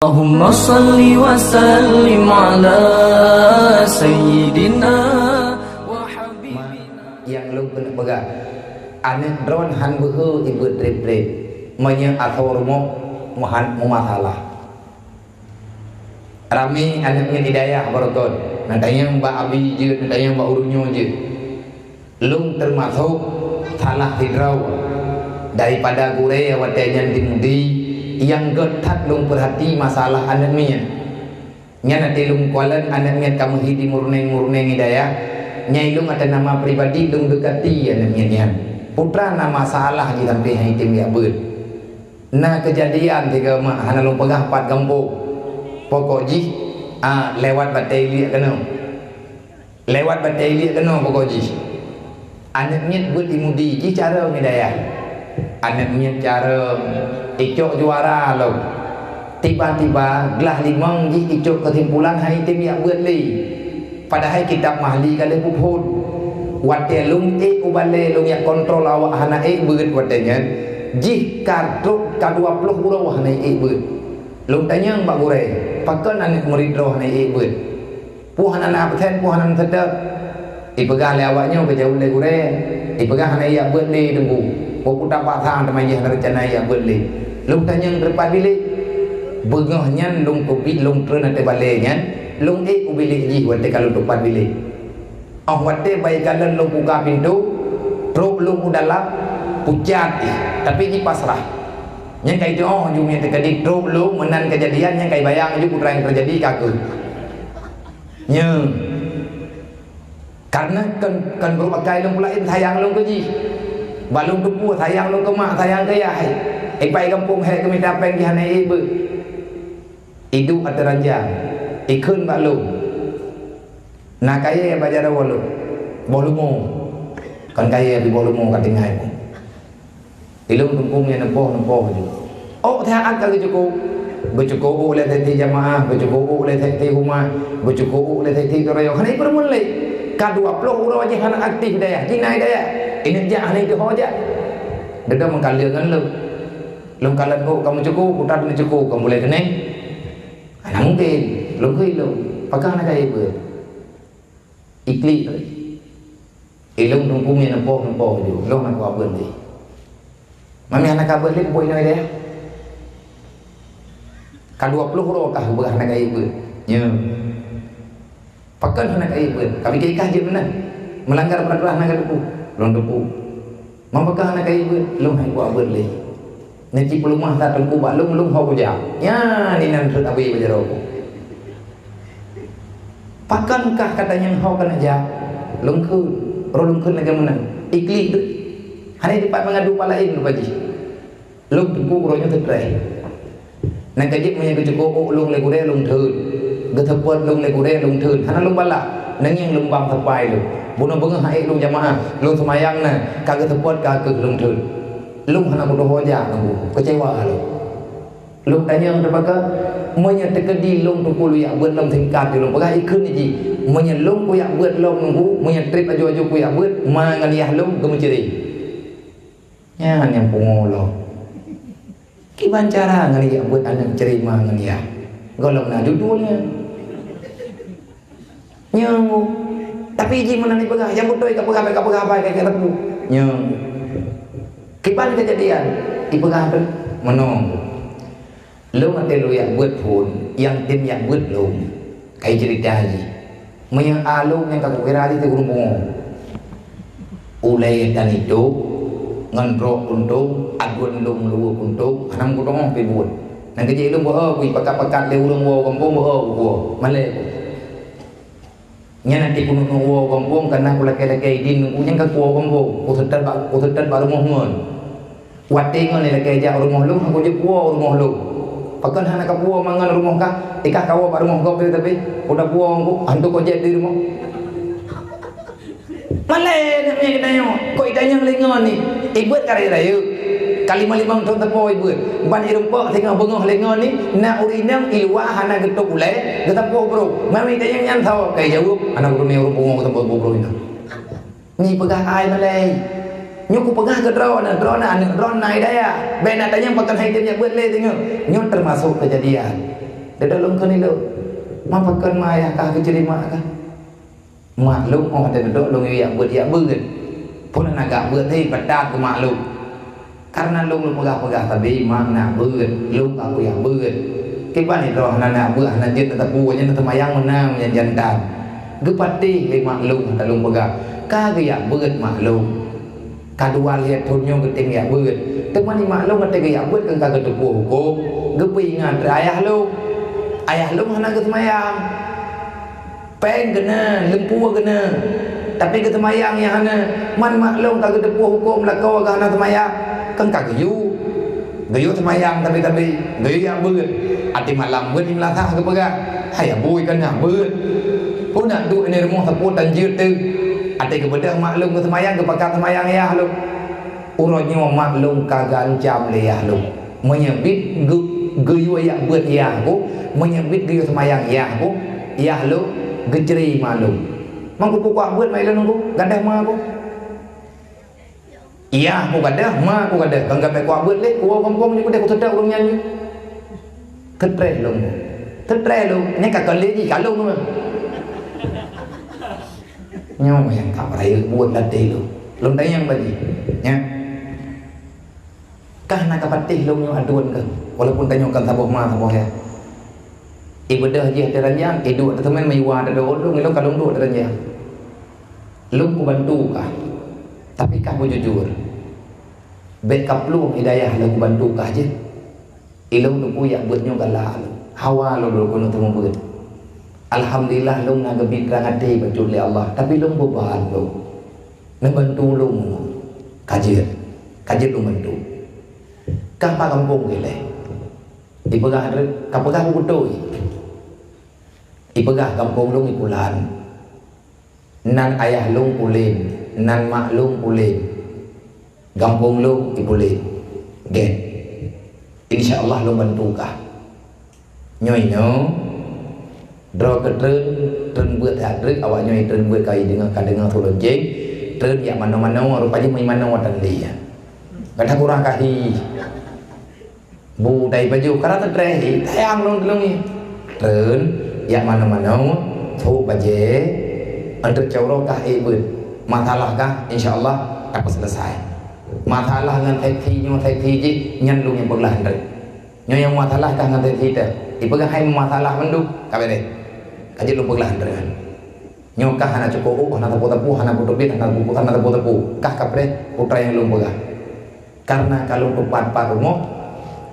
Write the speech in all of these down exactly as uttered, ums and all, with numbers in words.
Allahumma salli wa sallim ala sayyidina wa habibina. Nyang lôn keuneuk peugah, aneuk droen han beuhe ibeuet treb-treb, meunyoe asoe rumoh meuhan-, meumasalah. Ramé aneuk nyan di dayah beureugon, na tanyong bak abi jeuet, na tanyong bak ureueng nyoe jeuet. Lôn teumasok salah sidroe daripada gurée watée nyan di Mudi nyang gét that lôn peurhati masalah aneuk miet. Nyan até lôn kalon aneuk miet ka meuhi di murnéng-murnéng di dayah, nyang lôn até nama pribadi lôn deukati aneuk miet nyan. Putra na masalah jih sampoe han item jak beuet. Na keujadian tiga mak hana lôn peugah pat gampông. Pokok jih, a, lewat batée iliek keunoe. Lewat batée iliek keunoe pokok jih. Aneuk miet beuet di Mudi jih carông di dayah. Aneuk miet carông, icok juara lom. Tiba-tiba glah limong jih icok keusimpulan han item jak beuet lé. Padahai kitab mahli ka lheueh peuphon. Watée lôn ék u balée lôn jak kontrol awak hana ék beuet watée nyan, jih ka trok ka dua ploh uroe hana ék beuet. Lôn tanyong bak gurée, pakon aneuk murit droe hana ék beuet? Peue hana na absen, peue hana na seutôt? Ipeugah lé awak nyoe geujaweueb lé gurée, ipeugah hana jak beuet lé teungku. Peue tapaksa teuma jih hana reuncana jak beuet lé. Lôn tanyong teumpat bilék. Beungoh nyan lôn keubiet lôn treun ateueh balée nyan, lôn ék u bilék jih watée ka lôn teumpat bilék. Óh watée bai kalon lôn buka pintoe, trok lôn u dalam, pucat jih, tapi jih pasrah. Nyang ka itu'oh ju miet teukeudi trok lôn meunan keujadian nyang ka ibayang ju peue nyang teujadi ka keuh. Nyoe. Karena kon, kon brok akai lôn peulaén sayang lôn keu jih. Bak lôn teupeu sayang lôn keu mak, sayang keu yah. Ipai gampông hék keu mita péng jih hana ék beuet. Iduek ateueh ranjang, ikheun bak lôn. Na kayée bak jaroe lôn, boh leumo. Kon kayée tapi boh leumo ka tinggai. Ilôn teungku nyan neupoh-neupoh ju. Ôk teuh ka geucuko. Geucuko ôk lé seti jamaah, geucuko ôk lé seti umat, geucuko ôk lé seti keurayo. Hana ipeureumeun lé. Ka dua ploh uroe jih hana aktif dayah, jih na dayah. Ineuk jak hana iteuho jak. Deungon meukaleueng ngon lôn. Lôn kalon ôk ka meucuko, putat meucuko, ka mulai keuneng. Hana mungken. Lôn kheun lôn, pakon hana kayée beuet. Iklik tadi. Ilôn teungku nyan neupoh-neupoh ju, lôn hana kuabeuet lé. Mami hana kabeuet lé, kuboh inoe deh. Ka dua ploh uroe ka beurah hana kayée beuet. Nyoe. Pakon hana kayée beuet? Ka pike kah jeuet meunan. Meulanggar peuraturan hana ka teupeu. Lôn teupeu. Mambakah hana kayée beuet, lôn hai kuabeuet lé. Nyan cit peuleumah that teungku bak lôn, lôn ho kujak. Nyan inan treuk abée bak jaroe. Pakon kah ka tanyong ho keuneuk jak? Lôn kheun, roh lôn kheun lagée meunan. Iklik teuh. Hana dipat meungadu pat laén rupa jih. Lôn teungku uroe nyoe teutreh. Nyan ka jeuet meunyoe geucuko ôk lôn lé gurée lôn theun. Geuseupôt lôn lé gurée lôn theun. Hana lôn balah. Neungieng lôn bang sapai lôn. Bunoe beungoh han ék lôn jamaah. Lôn seumayang na. Ka geuseupôt ka keuh lôn theun. Lôn hana kudoh ho jak teungku. Keucewa lôn. Lôn tanyong teubaka, meunyoe teukeudi lôn teungku lôn jak beuet lom singkat ju lôn peugah ikheun jih. Meunyoe lôn kuyak beuet lom teungku, meunyoe treb aju-aju kuyak beuet, ma ngon yah lôn geumeucre. Nyan nyang pungo lom. Kiban cara ngon jak beuet aneuk cre ma ngon yah. Gohlom na judul nyan. Nyoe. Tapi jih meunan ipeugah, nyang beutôi ka peugah, ka peugah apa, ka, ka teupeu. Nyoe. Kiban keujadian, ipeugah tu, meunoe. Lôn até lôn jak beuet phon, nyang tem jak beuet lôn. Kai ceurita jih. Meunyoe a lôn nyang ka kukira jih ureueng pungo. Ulée dan idôk, ngon droe puntông, aduen lôn luweue puntông, hana meukutongoh pih buet. Nyan keuh jih lôn beu-e kui pakat-pakat lé ureueng woe gampông beu-e kui. Malée. Nyan até keuneuk woe gampông, kana kulakée-lakée idin ngon nyang ka kuwoe gampông, kuseutôt bak, kuseutôt bak rumoh ngon. Watée ngon lé lakée jak rumoh lôn, aku jeuet kuwoe rumoh lôn. Pakon hana kapuwoe mangat rumoh kah? Ikah kawoe bak rumoh gob tapi, udah puwoe ku, hantu kok jeuet di rumoh. Malée aneuk miet geutanyoe, kok itanyong lé ngon ni, ibeuet ka rayeuk-rayeuk. Ka limong-limong thon sapo ibeuet. Ban irumpok singoh beungoh lé ngon ni, na ureueng inong i luwa hana geutôb ulée, geusapoh brôk. Mami tanyong nyan sawoe, kai jaweueb, hana ureueng ureueng pungo geusapoh brôk inong. Nyi peugah ai malée. Nyoe kupeugah keu droeneuh, droeneuh aneuk droeneuh na hidayah. Bék na tanyong pakon hai tem jak beuet lé singoh. Nyoe teumasok keujadian. Dudoe lôn kheun ilôn, "Ma pakon ma ayah kah geucre mak kah?" Mak lôn óh watèe dudoe lôn yak beuet, yak beuet. Phon na gak beuet hé, patat keu mak lôn. Kareuna lôn, lôn peugah-peugah sabe, "Mak, na beuet, lôn ka kuyak beuet." Kiban droe hana na beuet, hana jeuet na teupeu, nyan na teumayang meunan, nyan jantan. Geupatéh lé mak lôn, ka lôn peugah, "Ka geuyak beuet mak lôn. Ka dua lhèe thôn nyoe geutem yak beuet." Teuma ni mak lôn watèe geuyak beuet kan ka geuteupeue hukôm, geupeuingat lé ayah lôn. Ayah lôn hana geuseumayang. Péng keuneuk, lumpur keuneuk. Tapi geuseumayang nyang hana. Man mak lôn ka geuteupeue hukôm lakoe geuh hana seumayang. Kan ka geuyue. Geuyue seumayang tapi-tapi. Geuyue yak beuet. Até malam beuet di meulasah geupeugah. Hai abui kan nyak beuet. Peue nak duek di rumoh sapeue tan jeuet teuh. Até geubeudôh mak lôn geuseumayang, geupakat seumayang yah lôn. Uroe nyoe mak lôn ka geuancam lé yah lôn. Meunyoe bit geu-, geuyue yak beuet yah ku, meunyoe bit geuyue seumayang yah ku, yah lôn geucre mak lôn. Mang kupeue kuak beuet mak lôn ku, gadoh ma ku. Yah ku gadoh, ma ku gadoh, kan gabèe kuak beuet lé, kuwoe gampông nyoe kudeh kuseutôt ureueng nyan nyoe. Teutreh lôn ku. Teutreh lôn, nyan ka keu lé jih, ka lôn ku. Nyoe nyang ka beurayeuk buet lam até lôn. Lôn tanyong bak jih, nyan. Kah na kapatéh lôn nyoe aduen keuh, walaupun tanyoe kon saboh ma saboh yah. Ibeudôh jih ateueh ranjang, iduek ateueh seumén, meuiwa ateueh daun lôn, ilôn ka lôn duek ateueh ranjang. Lôn kubantu kah, tapi kah beujujur. Bèk kaplueng hidayah lôn kubantu kah jeuet. Ilôn teupeu yak beuet nyoe galak lôn. Hawa lôn lôn keuneuk teumubeuet. Alhamdulillah lôn na geubi trang até bacut lé Allah, tapi lôn beuban lôn. Neubantu lôn ka jeuet, ka jeuet lôn bantu. Kah pat gampông ilèe? Ipeugah, ka peugah beutôi. Ipeugah gampông lôn i Pulan. Nan ayah lôn Pulen, nan mak lôn Pulen. Gampông lôn i Pulen. Gèt. Insya Allah lôn bantu kah. Nyoe inoe, droe keu treun, treun beuet that treuk, awak nyoe treun beuet ka deungoe, ka deungoe su lonceng, treun jak manoe-manoe, rupa jih meunoe tan lé. Gata kurang kahi. Bu dai baju, karena teutreh, tayang lôn tulông nyan. Treun, jak manoe-manoe, thôk bajèe, eunteuk cawro kah ék beuet. Masalah kah, insya Allah, ka peuseuleusoe. Masalah ngon seksi nyoe, seksi jih, nyan lôn nyang peuglah eunteuk. Nyoe nyang masalah kah ngon seksi teuh. Ipeugah hai masalah mandum, ka beres. Ka jeuet lôn peuglah eunteuk nyan. Nyoe kah hana cukôp ôk, hana teupeu-teupeu, hana putôh bit, hana teupeu-, hana teupeu-teupeu. Kah kapreh putra nyang lôn peugah. Kareuna ka lôn teupat-pat rumoh,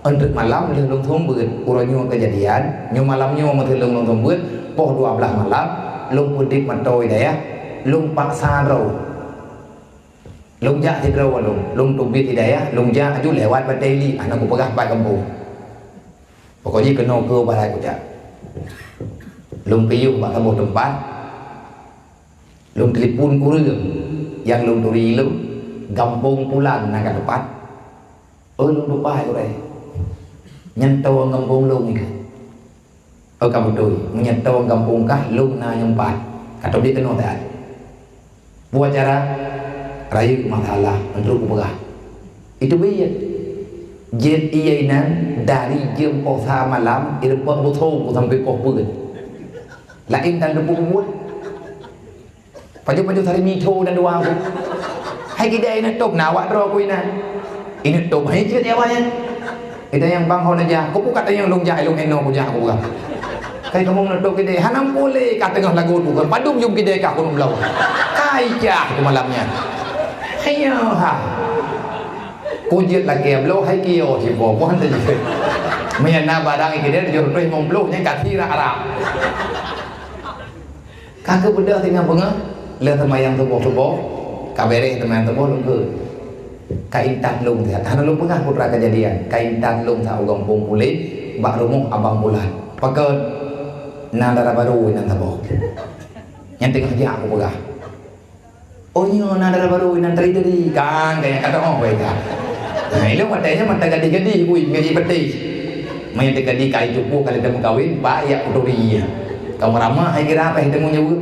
eunteuk malam lheueh lôn seumeubeuet. Uroe nyoe keujadian, nyoe malam nyoe meuteuleueng lôn seumeubeuet, poh dua blaih malam, lôn peudit meutoe dayah, lôn paksa droe. Lôn jak sidroe lôn, lôn teubiet hidayah, lôn jak aju lewat Batèe Ili, hana kupeugah pat gampông. Pokok jih keunoe keu barat kujak. Lôn piôh bak saboh teumpat, lôn telepon ureueng nyang lôn turi lôn, gampông Pulan na ka teupat. Oh, lôn tupai gurèe. Nyan toh gampông lôn nyan. Oh, ka beutôi. Meunyoe toh gampông kah, lôn na nyang pat. Ka teubiet keunoe that. Buat cara rayeuk masalah, meunurot kupeugah. Itu biet. Jeuet ié inan dari jeuem poh sa malam, ireumpok busong sampai poh peuet. Laén tan teupeu buet. Pajoh-pajoh sari mitho dan dua aku. Hai kidai ineutôb na awak droe ku inan. Ineutôb hai cit ya wayang. Kita nyang bang ho neujak, ku buka tanyong lôn jak, lôn eno ku jak, ku buka. Kai kamoe neutôb kidai, hana pulé ka teungoh lagu tu, padum jum kidai ka ku nublau. Kai jah tu malam nyan. Ayo ha. Ku jeuet lakèe bloe hai kio sipo, bukan saja. Meunyo na barang kidai tujoh reutôh limong ploh nyan ka sira Arab. Ka keuh beudôh singoh beungoh, lheueh seumayang suboh-suboh, ka beres seumayang suboh lôn kheun. Ka intat lôn siat, hana lôn peugah putra keujadian, ka intat lôn sa u gampông Pulen, bak rumoh Abang Pulan. Pakon? Na dara barô inan saboh. Nyang teungoh jak kupeugah. Oh, nyoe na dara barô inan tadi-tadi. Kan, ka nyang ka teu'oh wai ka. Nah, ilôn watèe nyan mata gadih-gadih, ui, ngaji peutih. Meunyo teugadih ka itu pun ka lheueh teumeukawen, bak yak kuturi. Ka meuramah, hai kira apa hai teumeunyebut.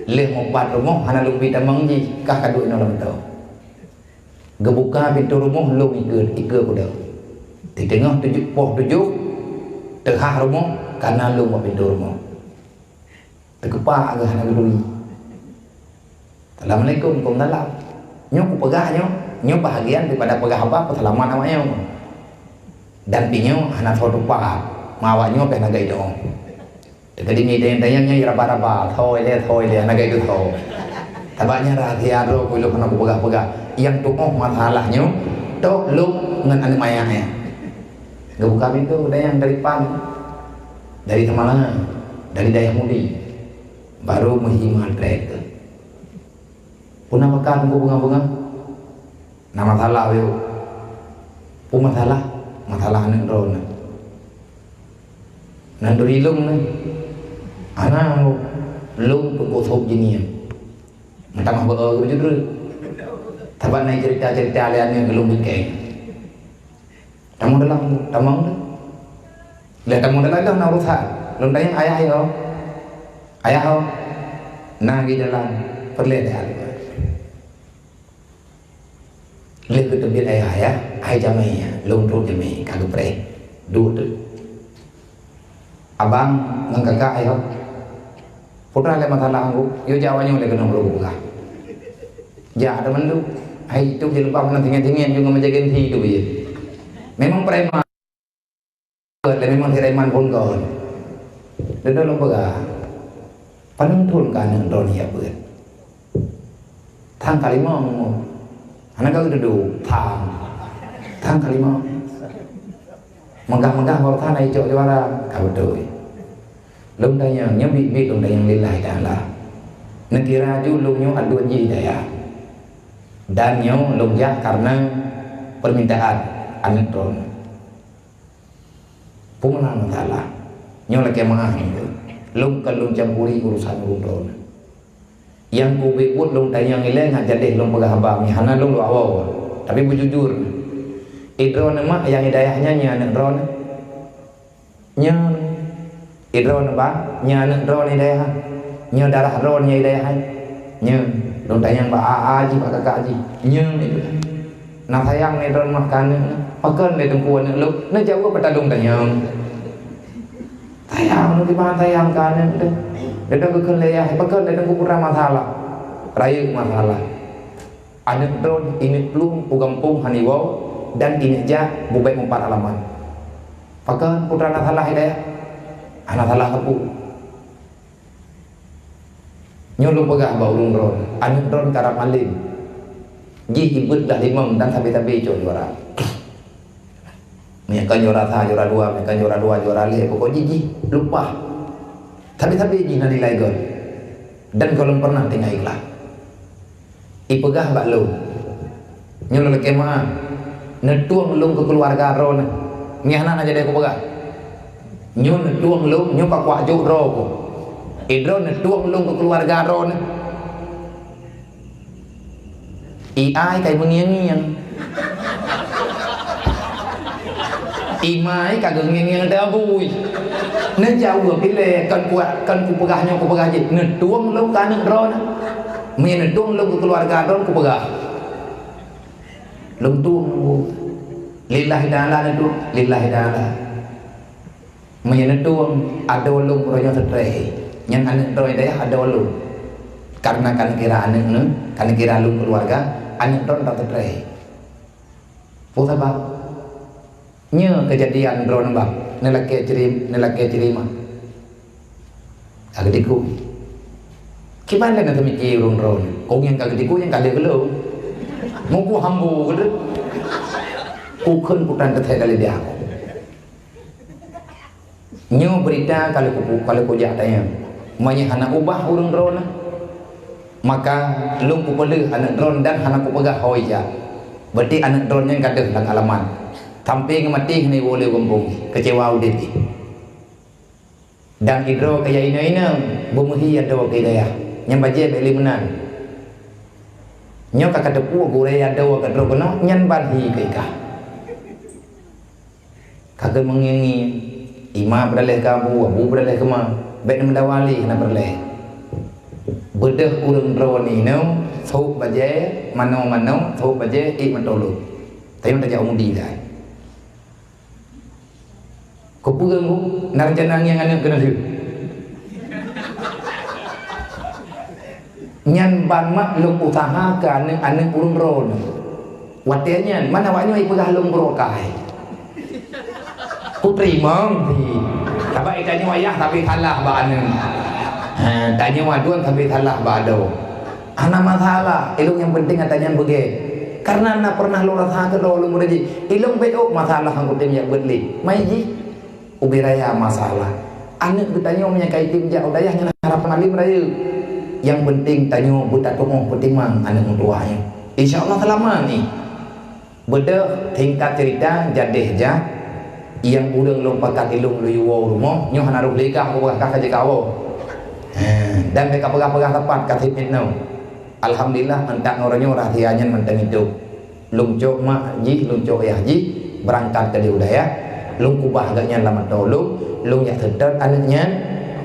Lheueh meupat rumoh, hana lôn bi tamong jih, kah ka duek inoe lam meuto. Geubuka pintoe rumoh, lôn ikeu, ikeu kuda. Di teungoh tujoh, poh tujoh, Teuhah rumoh, kana lôn bak pintoe rumoh. Teukepak geuh hana geuturi. "Assalamualaikum." "Waalaikumsalam." Nyoe kupeugah nyoe, nyoe bahagian daripada peugah haba peuseulamat awak nyoe. Dan pih nyoe hana soe tupat, ma awak nyoe pih hana geuidoe. Teukeudi mi dayang-dayang nyoe raba-raba, thoi lé, thoi lé, hana geuidoe. Sabab nyan rahsia droe keu lôn hana kupeugah-peugah. Nyang tuoh masalah nyoe, tok lôn ngon aneuk manyak nyan. Geubuka pintoe dayang dari pan, dari Samalanga, dari dayah Mudi. Barô meuhima trek. Peue na meuka teungku beungoh-beungoh? Na masalah, yo. Peue masalah? Masalah aneuk droeneuh. Nan turi lôn nyoe. Hana lôn teungku sôb jih nyan. Meutamah beu-e geuh judreuek. Sabab na cerita-cerita lé aneuk lôn bukée. Tamong dalam, tamong tu. Lheueh tamong dalam dah na urusan. Lôn tanyong ayah yo. Ayah ho. Na di dalam. Peureulée dah. Lheueh geuteubiet ayah, ayah, hai jamé, lôn trok jamé, ka geupreh. Duek tu. Abang ngon kakak ayah. Peue na lé masalah ngon, yo jak awak nyoe lé keunoe baru kupeugah. Jak teuma lôn. Hai itu jilbab na tinggai-tinggai juga menjaga diri tu ye. Memang preman. Lé memang preman phon kon. Dudoe lôn peugah. Paneuk thon ka aneuk droeneuh jak beuet. Thang ka limong. Hana ka geuduek, thang. Thang ka limong. Meugah-meugah baroesa na icok juara, ka beutôi. Lôn tanyong, nyoe biet-biet lôn tanyong lillahi ta'ala. Neukira ju lôn nyoe aduen jih dayah. Dan nyoe lôn jak kareuna peumintaan aneuk droeneuh. Peue na masalah? Nyoe lakée meu'ah nyoe. Lôn kon lôn campuri urusan ureuëng droeneuh. Nyang keubiet buet lôn tanyong ilée ngat jadeh lôn peugah haba, meuhana lôn luwah woe, tapi beujujur. Idroeneuh mak nyang i dayah nyan nyoe aneuk droeneuh? Nyoe. Idroeneuh ba, nyoe aneuk droeneuh i dayah? Nyoe darah droeneuh i dayah? Nyoe. Lôn tanyong bak a-a jih, bak kakak jih. Nyoe. Na sayang nyoe droeneuh mah keu aneuk nyoe. Pakon lé teungku aneuk lôn? Neujaweueb pat lôn tanyong. Sayang, nyoe kiban sayang keu aneuk teuh. Lé droe geukheun lé yah, pakon lé teungku peue na masalah? Rayeuk masalah. Aneuk droe ineuk plueng u gampông hana iwoe dan ineuk jak bubek meupat alamat. Pakon peue na salah i dayah? Hana salah sapeue. Nyoe lôn peugah bak ureuëng droeneuh, aneuk droeneuh karab malem. Jih ibeuet dah limong dan sabe-sabe cok juara. Meunyo kon juara sa, juara dua, meunyo kon juara dua, juara lhée, pokok jih, jih lumpah. Sabe-sabe jih na nilai göt. Dan gohlom pernah tinggai ikhlas. Ipeugah bak lôn, nyoe lôn lakée meu'ah, neutueng lôn keu keuluwarga droeneuh. Ngiah na, na jadi kupeugah. Nyoe neutueng lôn, nyoe ka kuwak jok droe ku. Idroe neutueng lôn keu keuluwarga droeneuh. I ai kai meungieng-ngieng. I ma ai ka geungieng-ngieng dabui. Neujaweueb ilée, kon kuat, kon kupeugah nyoe, kupeugah jih. Neutueng lôn keu aneuk droeneuh. Meunyo neutueng lôn keu keuluwarga droeneuh, kupeugah. Lôn tueng lôn. Lillahi ta'ala neutueng, lillahi ta'ala. Meunyo neutueng, adoe lôn uroe nyoe seutreh. Nyan aneuk droe dayah adoe lôn. Kareuna ka neukira aneuk nyoe, ka neukira lôn keuluwarga, aneuk droe nyoe seutreh. Peue sabab? Nyoe keujadian droe nyoe bang, neulakée ceuri-, neulakée ceureumoh. Ka geudiku. Kiban lé na teumiki ureuëng droe nyoe. Kong nyang ka geudiku nyang ka lheueh geulong. Muku hambo geudeuh. Kukheun putan teuthée dalé biak. Nyoe beurita ka lheueh kupu-, ka lheueh kujak tanyong. Meunyo hana ubah ureuëng droeneuh, maka lôn kupeuleueh aneuk droeneuh dan hana kupeugah ho ijak. Berarti aneuk droeneuh nyan gadôh lam alamat. Sampai geumaté hana iwoe lé u gampông, keucewa udeb jih. Dan idroe keu nyang inong-inong, beumeuhi adoe keu dayah, nyang bajée bék lé meunan. Nyoe ka kateupeue gurée adoe keu droe keunoe, nyan ban hi keu ikah. Ka keuh meungieng-ngieng, i ma peureulée keu abu, abu peureulée keu ma, bék neumeudawa lé hana peureulée. Beudôh ureuëng droeneuh inoe, sôk bajée, manoe-manoe, sôk bajée, ék meutoh lôn. Tayue tajak u Mudi dai. Peue-peue na rencana ngieng aneuk keuneuk lheueh. Nyan ban mak lôn usaha keu aneuk-aneuk ureueng droeneuh. Watèe nyan, man awaknyoe jipeugah lôn beurokah. Kuteurimong pih. Sabab tanyoe ayah sabe salah bak aneuk. Ha, tanyoe aduen sabe salah bak adoe. Hana masalah, ilôn nyang penting ata nyan beugèt. Karena na pernah lôn rasa keudroe lôn murit jih. Ilôn bèk ôk masalah nyang kutem jak beuet lé. Mai jih. Ubé raya masalah. Aneuk geutanyoe meunyo ka item jak u dayah ngon harapan malem rayeuk. Nyang penting tanyoe beutatuoh peutimang aneuk meutuwah nyoe. Insya Allah seulamat nyoe. Beudôh singkat cerita jadeh jak nyang ureueng lôn pakat ilôn lôn yue woe rumoh, nyoe hana rôh lé kah peugah kah ka jikawoe. He, dan bèk ka peugah-peugah teumpat ka sép nyoe. Alhamdulillah, mantong uroe nyoe rahsia nyan mantong idup. Lôn cok mak jih, lôn cok ayah jih, beurangkat keudéh u dayah. Lôn kubah gobnyan lam atô lôn, lôn jak seutôt aneuk nyan,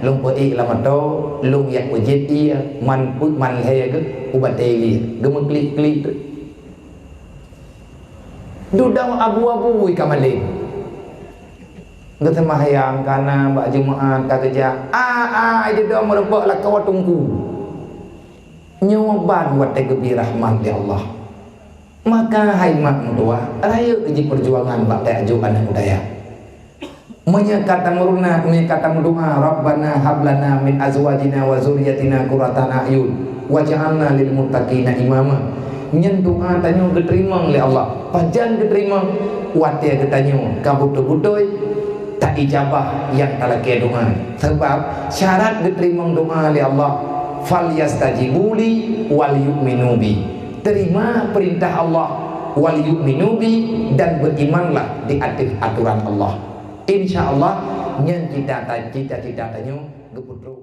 lôn peuék lam atô, lôn jak peujeuet ié, man peuet man lhèe geuh u batèe ié, geumeuklik-klik. Dudoe abu-abu ka malém. Geuseumbahyang ka na bak Jumat ka geujak. A, a, dudoe meurumpok lakoe teungku. Nyoe ban watèe geubri rahmat lé Allah. Maka hai mak meutuwah, rayeuk jih peujuangan bak tajok aneuk u dayah. Meunyoe ka tameurunak, meunyoe ka tameudoa, "Rabbana hab lana min azwajina wa dzurriyyatina qurrata a'yun waj'alna lil muttaqina imama." Nyan doa tanyoe geuteurimong lé Allah. Pajan geuteurimong? Watèe geutanyoe ka beutôi-beutôi taijabah nyang talakèe doa. Sabab syarat geuteurimong doa lé Allah, "Falyastajibu li wal yu'minu bi." Terima perintah Allah, "Wal yu'minu bi," dan berimanlah di atas aturan Allah. Insya Allah, nyan cita-cita, cita-cita tanyoe geupeutrok.